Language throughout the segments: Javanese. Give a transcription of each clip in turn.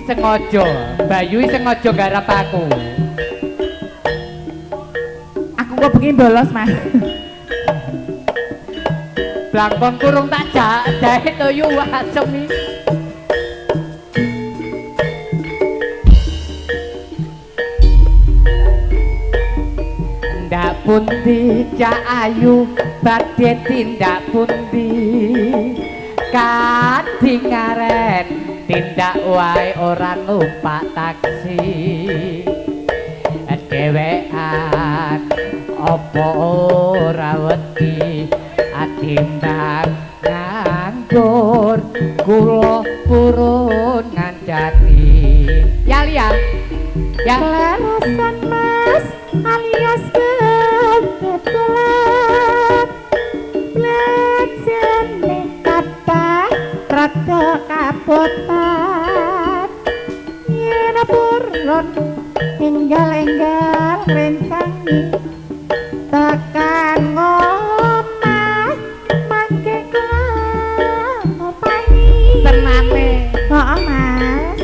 Sengaja, Bayu sengaja garap aku. Aku kok bengi bolos, Mas. Blangkon kurung tak jahit to yu asem iki. Ndak pundi Cak Ayu badhe tindak pundi? Kadingaren tindak wae ora numpak taksi. Dhewean apa ora wedi atimbang nganggur kula purun ngancani. Ya liya. Ya Klerasan Mas alias kebetulan belajar kathah rada kabotan yen purun enggal-enggal rencangi tekan omah mangke kula opahi Tenane. Heeh, Mas.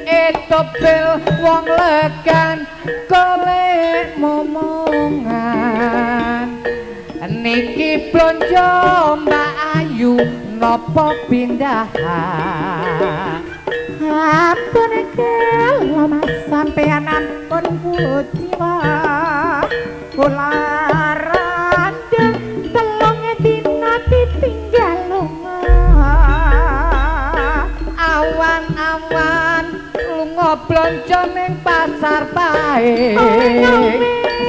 Etopel wong legan golek momongan. Niki blonjo Mbak Ayu napa pindahan? Ampun kula Mas, sampeyan ampun kuciwa. Kula randha telung dina ditinggal lunga. Awan-awan lunga blonjo ning pasar Pahing.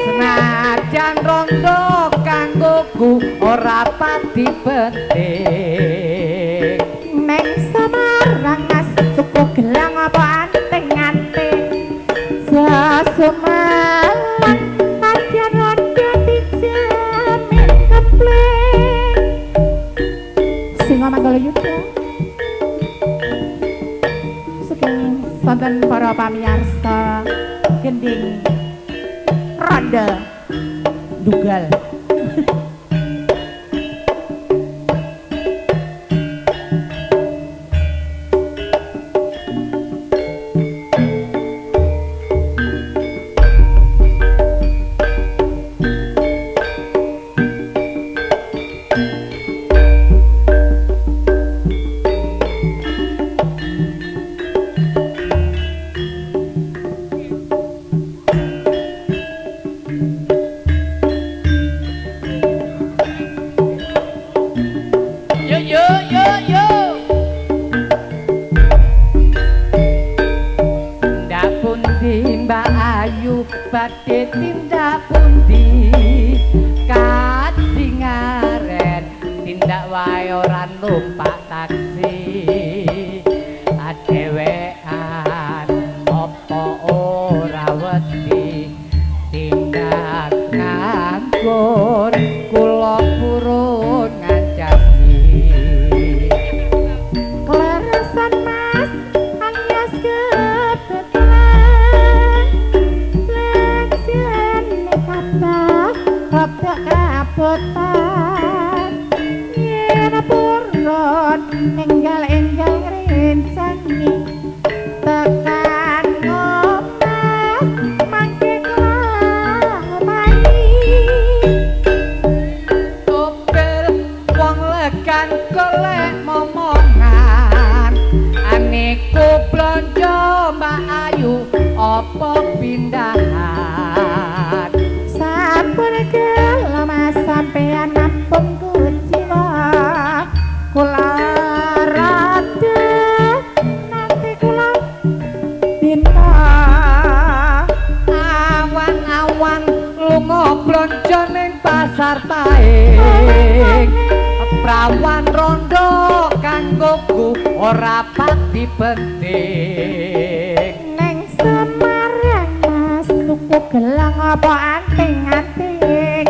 Senajan rondo kanggoku ora pati penting. Neng Semarang Mas tuku gelang apa anting-anting. Jasumalang nadyan rondo dijamin kepling. Singo Manggala Yuda. Sugeng sonten para pamirsa gending ronda dugal. Yo yo yo yo. Ndak pundi Mbak Ayu badhe tindak pundi? Kadingaren tindak wae ora numpak taksi. Adewean apa ora wedi tindak nganggur kula purun ngancani. Kleresan Mas alias kebetulan belajar kathah rada kabotan yen purun enggal-enggal ngrencangi tekan omah mangke kula opahi. Topel wong legan golek momongan. Aniku blonjo Mbak Ayu apa pindahan? Sampun kula Mas sampeyan ampun kuciwa. Kula rada nanti kula pindah. Awan-awan lunga blonjo ning pasar Pahing. Prawan rondo kanggoku ora pati penting. Neng Semarang Mas tuku gelang apa anting-anting.